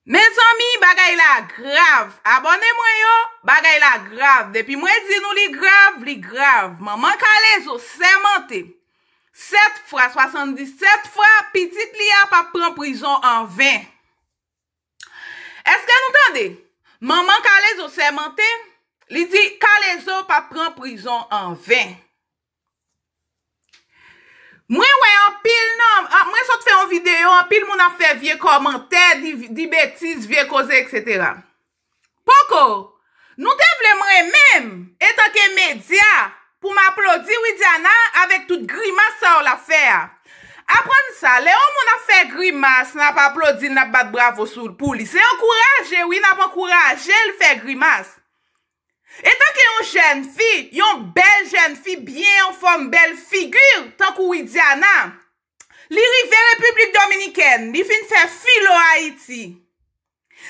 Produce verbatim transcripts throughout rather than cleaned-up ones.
Mezanmi, bagay la grav. Abòne mwen yo, bagay la grav. Depi mwen di nou li grav, li grav. Manman Kalezo sèmante sèt fwa, swasanndisèt fwa, pitit li a p ap pran prizon an ven. Èske nou tande? Manman Kalezo sèmante, li di Kalezo p ap pran prizon an ven. Mwen wè anpil nan, a, mwen sot fè yon videyo, anpil moun ap fè vye kòmantè, di, di betiz, vye koze, etsetera. Poko, nou te vle mwen menm, etanke medya, pou m aplodi Widiana avèk tout grimas sa yo l ap fè a. Aprann sa, lè yon moun ap fè grimas, n ap aplodi l, n ap bat bravo sou, pou li. Se ankouraje, wi, n ap ankouraje l fè grimas. Etanke yon jèn fi, yon bèl jèn fi, byen anfòm, bèl figi, tankou Widiana, li rive Repiblik Dominikèn, li fin fè filo Ayiti.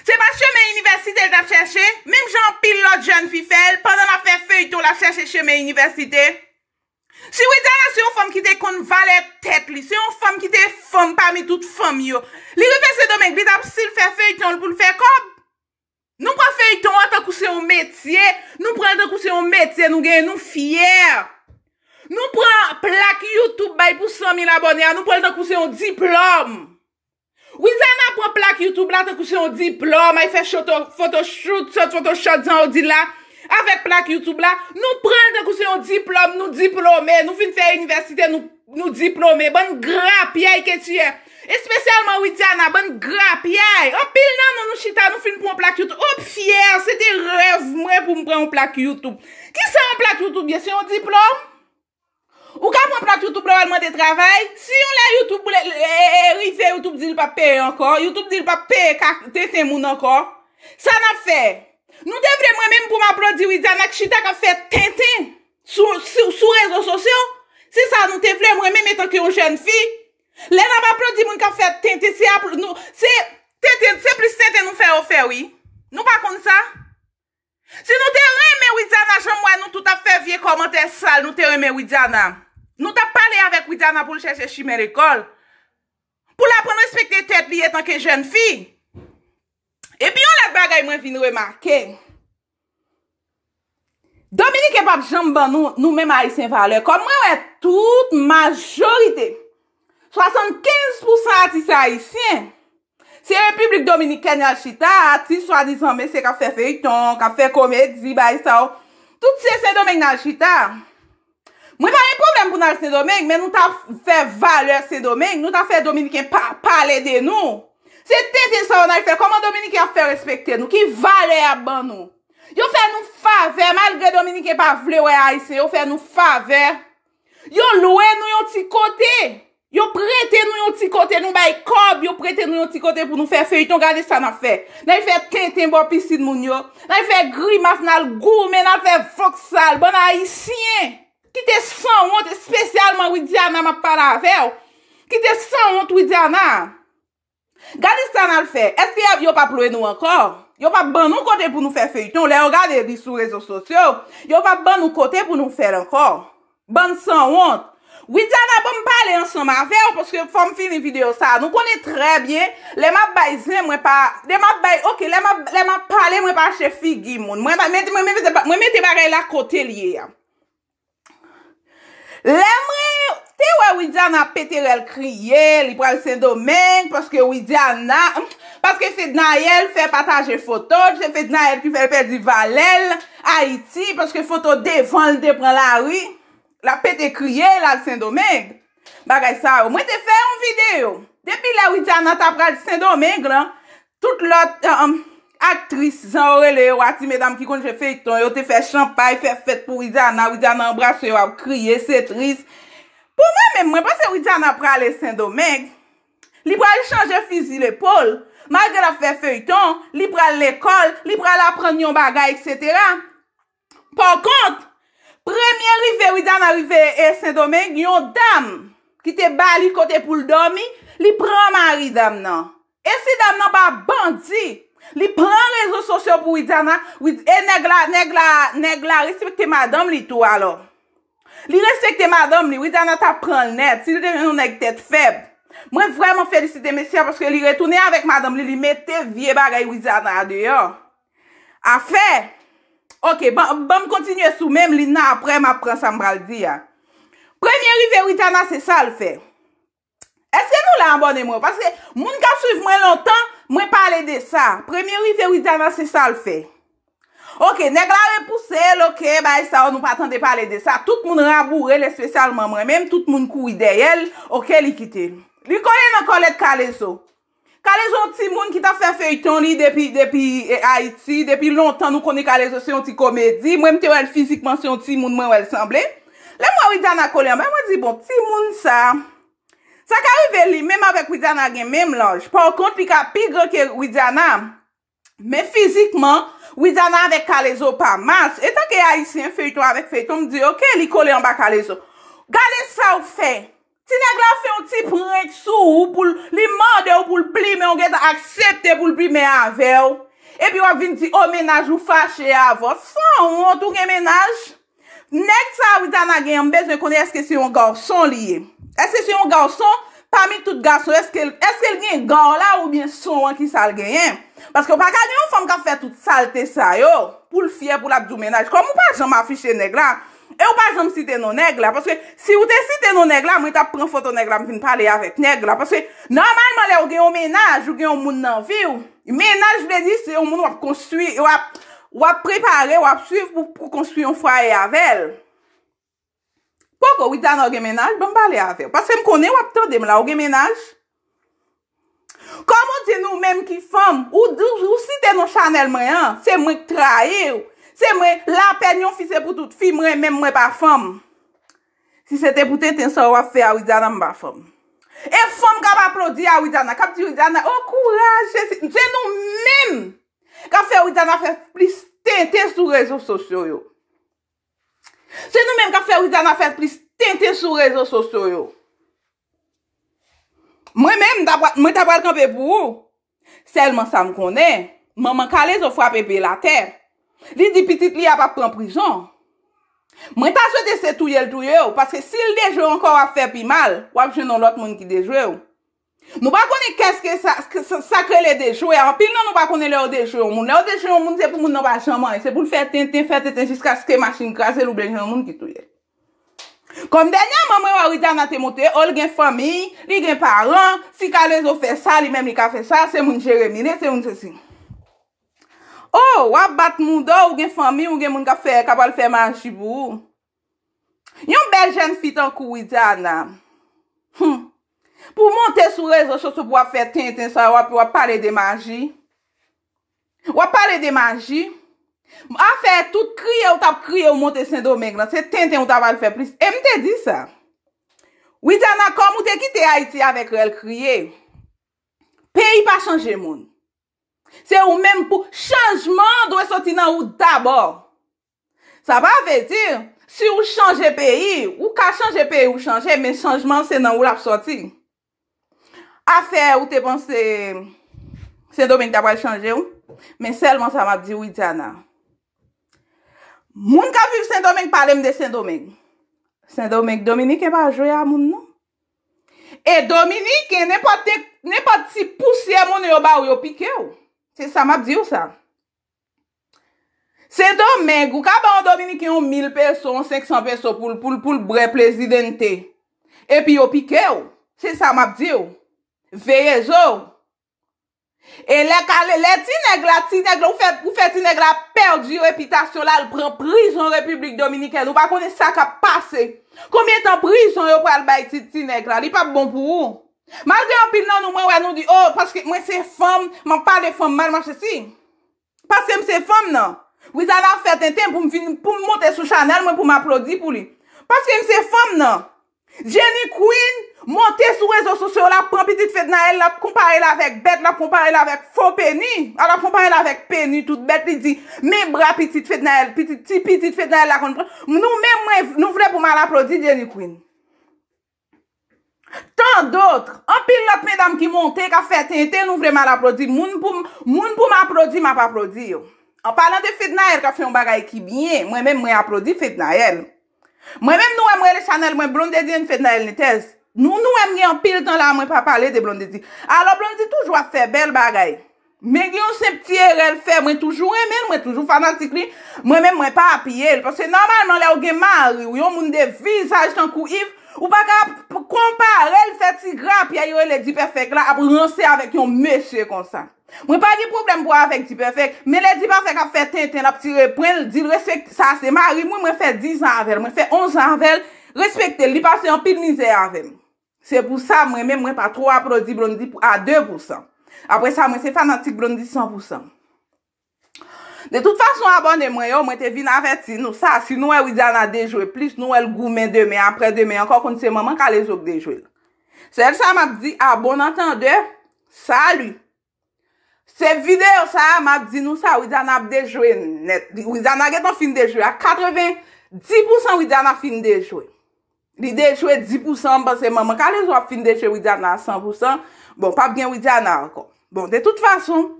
Se pa chemen inivèsite l t ap chèche, menm jan anpil lòt jèn fi fè l, pandan l ap fè feyton, l ap chèche chemen inivèsite. Si Widiana se yon fanm ki te konn valè tèt li, se yon fanm ki te fanm pami tout fanm yo, li rive Sendomeng, li t ap still fè feyton l pou l fè kòb. Nou pran feyton an tankou se yon metye, nou pran l tankou se yon metye, nou genyen, nou fyè. Nou pran plak YouTube bay pou san mil abòne a, nou pran l tankou se yon diplòm. Widiana pran plak YouTube la tankou se yon diplòm, ay fè choto, photoshoot, sot Photoshop, jan yo di la, avèk plak YouTube la, nou pran l tankou se yon diplòm, nou diplome, nou fin fè inivèsite, nou, nou diplome, bann grapyay ke ti yè. Espesyalman Widiana, bann grapyay. Anpil nan nou, nou chita, nou fin pran yon plak YouTube. Op, fyè, se te rèv mwen pou m pran yon plak YouTube. Kisa yon plak YouTube ye? Se yon diplòm? Ou ka pran plak YouTube la, w al mande travay. Si yon lè YouTube le- e- e- e- rive, YouTube di l p ap peye ankò, YouTube di l p ap peye ka- tenten moun ankò, sa n ap fè? Nou te vle mwen menm pou m aplodi Widiana k chita k ap fè tenten sou, sou, sou rezo sosyo. Se sa nou te vle, mwen menm etanke yon jèn fi. Lè n ap aplodi moun k ap fè tenten, se apl- nou, se tenten, se plis tenten nou fè yo fè, wi. Nou pa konn sa? Si nou te renmen Widiana, jan m wè nou tout ap fè vye kòmantè sal, nou te renmen Widiana, nou t ap pale avèk Widiana pou l chèche chimen lekòl, pou l aprann respekte tèt li etanke jèn fi. Epi yon lòt bagay mwen vin remake, Dominiken p ap janm ban nou, nou menm Ayisyen, valè. Kòm mwen wè tout majorite, swasannkenz pousan atis ayisyen, se Repiblik Dominikèn y al chita, atis swadizan mesye k ap fè feyton, k ap fè komedi, bay sa yo. Tout se Sendomeng n al chita. Mwen pa gen pwoblèm pou n al Sendomeng, men nou ta fè valè Sendomeng, nou ta fè Dominiken pa- pale de nou. Se tenten sa yo n al fè. Kòman Dominiken ap fè respekte nou? Ki valè y ap ban nou? Yo fè nou favè, malgre Dominiken pa vle wè Ayisyen, yo fè nou favè. Yo lwe nou yon ti kote. Yo prete nou yon ti kote, nou bay kòb, yo prete nou yon ti kote pou nou fè feyton. Gade sa n ap fè. N al fè tenten bò pisin moun yo. N al fè grimas, n al goumen, n al fè voksal. Bann Ayisyen ki te sanwont, espesyalman Widiana, m ap pale avè w. Ki te sanwont, Widiana. Gade sa n al fè. Èske yo p ap lwe nou ankò? Yo p ap ban nou kote pou nou fè feyton. Lè yo gade li sou rezo sosyo, yo p ap ban nou kote pou nou fè l ankò. Bann sanwont. Widiana, ban m pale ansanm avè w, paske fò m fini videyo sa a. Nou konnen trè byen, lè m ap bay zen, mwen pa, lè m ap bay, oke, lè m ap, lè m ap pale, mwen pa achte figi moun. Mwen pa, mete, mwen mete, mwen mete bagay la kote l ye a. Lè mwen te wè Widiana ap pete rèl kriye, li pral Sendomeng, paske Widiana, paske Fednaelle fè pataje foto l, se Fednaelle ki fè l pèdi valè l Ayiti, paske foto devan l te pran lari, l ap pete kriye, l al Sendomeng. Bagay sa yo. Mwen te fè yon videyo. Depi lè Widiana ta pral Sendomeng lan, tout lòt, um, aktris, jan yo rele yo a, ti medam ki konn jwe feyton, yo te fè chanpay, fè fèt pou Widiana, Widiana anbrase yo, ap kriye, se tris. Pou mwen menm, mwen panse Widiana prale Sendomeng. Li pral chanje fizi lepòl. Malgre l ap fè feyton, li pral lekòl, li pral aprann yon bagay, etsetera. Pòkont, premye rive Widiana rive e Sendomeng, yon dam ki te ba li kote pou l dòmi, li pran mari dam nan. E si dam nan pa bandi, li pran rezo sosyo pou Widiana, Wid- e nèg la, nèg la, nèg la respekte madanm li tou alò. Li respekte madanm li, Widiana t ap pran l nèt, si l te yon nèg tèt fèb. Mwen vrèman felisite mesye a paske li retounen avèk madanm li, li mete vye bagay Widiana deyò. Afè, ok, ban, ban m kontinye sou menm liy nan, aprè m ap pran sa m pral di a. Premye rive Widiana, se sa l fè. Èske nou la, abòne mwen? Paske moun k ap swiv mwen lontan, mwen pale de sa. Premye rive Widiana, se sa l fè. Ok, nèg la repouse l, ok, bagay sa yo, nou pa tande pale de sa. Tout moun raboure l, espesyalman mwen menm, tout moun kouri dèyè l, ok, li kite l. Li kole nan kòlèt Kalezo. Kalezo yon timoun ki t ap fè feyton li depi, depi, eh, Ayiti, depi lontan nou konnen Kalezo se yon ti komedi. Mwen, m te wè l fizikman, se yon timoun mwen wè l sanble. Lè m wè Widiana kole anba, mwen di, bon, timoun sa, sa ka rive li menm avèk Widiana gen menm laj. Pa kont, li ka pi gran ke Widiana. Men fizikman, Widiana avèk Kalezo pa match. Etanke Ayisyen, feyton avèk feyton, m di, ok, li kole anba Kalezo. Gade sa w fè. Ti nèg la fè yon ti prank sou ou, pou l, li mande w pou l plimen, ou gentan aksepte pou l plimen avè w. Epi w ap vin di, o, mennaj ou fache avè w. Sanwont, ou gen mennaj? Nèg sa a Widiana genyen, m bezwen konnen èske se yon gason li ye. Èske se yon gason pami tout gason? Èske, èske l gen gaw la oubyen son an ki sa l genyen? Paske w pa ka gen yon fanm k ap fè tout salte sa yo pou l fyè, pou l ap di w mennaj. Kòm ou pa janm afiche nèg la, e ou pa janm site non nèg la. Paske si ou te site non nèg la, mwen t ap pran foto nèg la, m vin pale avèk nèg la. Paske nòmalman, lè ou gen yon mennaj, ou gen yon moun nan vi w, mennaj vle di se yon moun w ap konstwi, w ap, w ap prepare, w ap swiv pou, pou konstwi yon fwaye avè l. Poko, Widiana, ou gen mennaj? Ban m pale avè w. Paske m konnen w ap tande m la, ou gen mennaj? Kòm ou di nou menm ki fanm, ou, ou, ou site non chanèl mwen an, se mwen k trayi w. Se mwen, lapèn yon fi se pou tout fi, mwen menm mwen pa fanm. Si se te pou tenten sa w ap fè a Widiana, m pa fanm. E fanm k ap aplodi a Widiana, k ap di Widiana, o kouraj, se, se nou menm k ap fè Widiana fè plis tenten sou rezo sosyo yo. Se nou menm k ap fè Widiana fè plis tenten sou rezo sosyo yo. Mwen menm, m ta pral, mwen ta pral kanpe pou ou. Sèlman sa m konnen, manman Kalezo frape pye l atè. Li di pitit li a p ap pran prizon. Mwen ta swete se touye l touye w, paske si l dejwe w ankò, w ap fè pi mal, w ap jwenn yon lòt moun ki dejwe w. Nou pa konnen kèske sa, sa, sa k rele dejwe a. Anpil nan nou pa konnen lè yo dejwe yon moun. Lè yo dejwe yon moun, se pou moun nan pa janm anyen. Se pou l fè tenten, fè tenten jiskaske machin kraze l oubyen gen yon moun ki touye l. Kòm dènyèman, mwen wè Widiana te montre, o, l gen fanmi, li gen paran, si Kalezo fè sa, li menm li ka fè sa, se moun Jeremi li ye, se moun sesi. O, w ap bat mouda w, ou gen fanmi, ou gen moun k ap fè, k ap al fè maji pou ou. Yon bèl jèn fi tankou Widiana. Hmm. Pou w monte sou rezo sosyo pou w ap fè tenten sa, w ap, w ap pale de maji. W ap pale de maji. Afè tout kriye ou t ap kriye ou monte Sendomeng lan, se tenten ou t ap al fè plis. E m te di sa. Widiana, kòm ou te kite Ayiti avèk rèl kriye, peyi pa chanje moun. Se ou menm pou, chanjman an dwe soti nan ou dabò. Sa pa vle di, si ou chanje peyi, ou ka chanje peyi ou chanje, men chanjman an se nan ou l ap sòti. Afè ou te panse Sendomeng ta pral chanje w, men sèlman sa m ap di w, Widiana. Moun k ap viv Sendomeng, pale m de Sendomeng. Sendomeng, Dominiken pa jwe a moun non. E Dominiken, nenpòt, nenpòt ti pousyè monnen yo ba w, yo pike w. Se sa m ap di w sa. Sendomeng, ou ka ba yon Dominiken yon mil peso, yon senk san peso pou l, pou l, pou l bwè Presidente. Epi yo pike w. Se sa m ap di w. Veye zo w. E lè kale, lè ti nèg la, ti nèg la, ou fè, ou fè ti nèg la pèdi repitasyon l, al pran prizon Repiblik Dominikèn. Ou pa konnen sa k ap pase. Konbyen tan prizon yo pral bay ti, ti nèg la? Li p ap bon pou ou. Malgre anpil nan nou, mwen wè nou di, o, paske mwen se fanm, m ap pale fanm mal, m ap sesi. Paske m se fanm nan. Widiana ap fè tenten pou m vin, pou m monte sou chanèl mwen, pou m aplodi pou li. Paske m se fanm nan. Jenny Queen monte sou rezo sosyo, l ap pran pitit Fednaelle, l ap konpare l avèk bèt, l ap konpare l avèk fo peni, l ap konpare l avèk peni tout bèt, li di, men bra pitit Fednaelle, pitit, ti pitit Fednaelle la konn pran. Nou menm, mwen, nou vle pou m al aplodi Jenny Queen. Tant d'autres, anpil lòt medam ki monte, k ap fè tenten, nou vle m al aplodi. Moun pou m, moun pou m aplodi, m ap aplodi yo. An palan de Fednaelle k ap fè yon bagay ki byen, mwen menm mwen aplodi Fednaelle. Mwen menm nou wè m rele chanèl mwen Blondedy and Fednaelle Nitez. Nou, nou wè m gen anpil tan la, mwen pa pale de Blondedy. Alò, Blondedy toujou ap fè bèl bagay. Men gen yon senp ti erè l fè, mwen toujou renmen l, mwen toujou fanatik li. Mwen menm, mwen pa apiye l. Paske nòmalman, lè w gen mari w, yon moun de vizaj tankou Yves, ou pa ka ap konpare l, fè ti grapyay yo rele Dipèfèk la, ap ranse avèk yon mesye konsa. Mwen pa gen pwoblèm pou avèk Dipèfèk, men lè Dipèfèk ap fè tenten, l ap tire pwen, l di l respekte, sa se mari m, wi, mwen fè diz an avè l, mwen fè onz an avè l, respekte l, li pase anpil mizè avè m. Se pou sa, mwen menm, mwen pa twò aplodi Blondedy pou, a de pou san. Apre sa, mwen se fanatik Blondedy san pou san. De tout fason, abòne mwen yo, mwen te vin avèti nou sa, si nou wè Widiana dejwe plis, nou wè l goumen demen, apre demen ankò, konn se manman Kalezo k dejwe l. Sèl sa m ap di, a bon antandè, sali. Se videyo sa a, m ap di nou sa, Widiana ap dejwe nèt. Li- Widiana gentan fin dejwe a katreven di pou san, Widiana fin dejwe. Li dejwe di pou san, m panse manman Kalezo ap fin dejwe Widiana a san pou san. Bon, p ap gen Widiana ankò. Bon, de tout fason,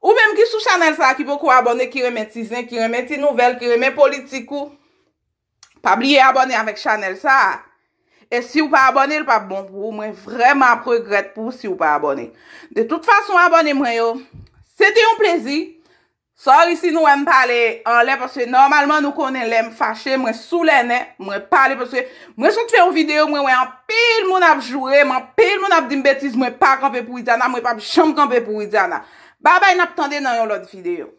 ou menm ki sou chanèl sa a, ki poko abòne, ki renmen ti zen, ki renmen ti nouvèl, ki renmen politik ou, pa bliye abòne avèk chanèl sa a. E si w pa abòne, l p ap bon pou ou. Mwen vrèman ap regrèt pou ou si w pa abòne. De tout fason, abòne mwen yo, se te yon plezi. Sorry si nou wè m pale anlè, paske nòmalman nou konnen lè m fache, mwen sou lè nè, mwen pale, paske mwen sot fè yon videyo, mwen wè anpil moun ap joure m, anpil moun ap di m betiz, mwen pa kanpe pou Widiana, mwen p ap janm kanpe pou Widiana. Babay, n ap tande nan yon lòt videyo.